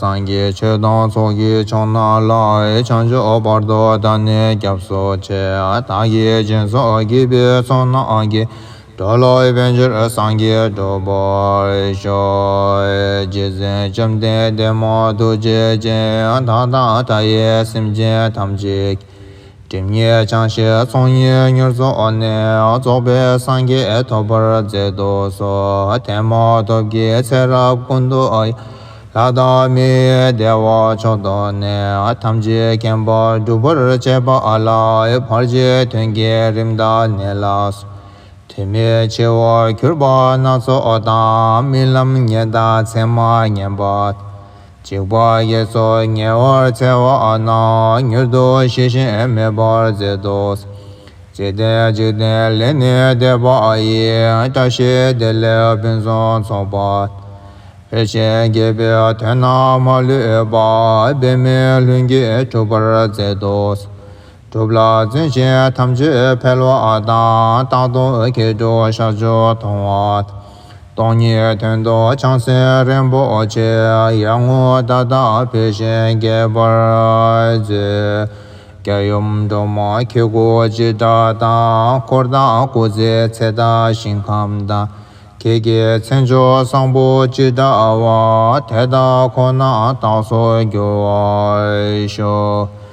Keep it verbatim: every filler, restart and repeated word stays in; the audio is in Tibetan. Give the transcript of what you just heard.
སངས་རྒྱས་ཆོས་དང་ཚོགས་ཀྱི་མཆོག་རྣམས་ལ། བྱང་ཆུབ་བར་དུ་བདག་ནི་སྐྱབས་སུ་མཆི། བདག་གིས་སྦྱིན་སོགས་བགྱིས་པའི་ཚོགས་རྣམས་ཀྱིས། འགྲོ་ལ་ཕན་ཕྱིར་སངས་རྒྱས་འགྲུབ་པར་ཤོག། རྗེ་བཙུན་བཅོམ་ལྡན་འདས་མ་ཐུགས་རྗེ་ཅན། བདག་དང་མཐའ་ཡས་སེམས་ཅན་ཐམས་ཅད་སྒྲིབ་གཉིས་བྱང་ཞིང་ཚོགས་གཉིས་མྱུར་རྫོགས་ནས། རྫོགས་པའི་སངས་རྒྱས་ཐོབ་པར་མཛད་དུ་གསོལ། དེ་མ་ཐོབ་ཀྱི་ཚེ་རབས་ཀུན་ཏུ་ཡང་། ལྷ་དང་མིའི་བདེ་བ་མཆོག་ཐོབ་ནས། ཐམས་ཅད་མཁྱེན་པ་སྒྲུབ་པར་བྱེད་པ་ལ། བར་ཆད་དོན་གྱི་རིམས་དང་ནད་ལ་སོགས། དུས་མེད་འཆི་བར་གྱུར་པ་སྣ་ཚོགས་དང་། རྨི་ལམ་ངན་དང་མཚན་མ་ངན་པ། འཇིགས་པ་བརྒྱད་སོགས་ཉེ་བར་འཚེ་བ་རྣམས། མྱུར་དུ་ཞི་ཞིང་མེད་པར་མཛད་དུ། ཇི་སྟེ་འཇིག་རྟེན་ལས་ནི་འདས་པ་ཡི། བཀྲ་ཤིས་བདེ་ལེགས་ཕུན་སུམ་ཚོགས་པ། འཕེལ་ཞིང་རྒྱས་པའི་དོན་རྣམས་མ་ལུས་པ། འབད་མེད་ལྷུན་གྱིས་གྲུབ་པར་མཛད་དུ། སྒྲུབ་ལ་བརྩོན་ཞིང་ཐམས་ཅད་འཕེལ་བ་དང་། རྟག་ཏུ་མཁས་གྲུབ་ཞབས་ཀྱུ་མཐོང་བ། སྟོང་ཉིད་དོན་དུ་བྱང་སེམས་རིན་པོ་ཆེ། ཡར་ངོ་ད་ལྟ་འཕེལ་ཞིང་རྒྱས་པར་མཛོད། རྒྱལ་ཡུམ་སྒྲོལ་མ་ཁྱེད་སྐུ་ཅི་འདྲ་དང་། འཁོར་དང་སྐུ་ཚེའི་ཚད་དང་ཞིང་ཁམས་དང་། ཁྱེད་ཀྱི་མཚན་མཆོག་བཟང་པོ་ཅི་འདྲ་བ། དེ་དག་ཁོ་ན་རྟག་སོགས་འགྱུར་བར་ཤོག།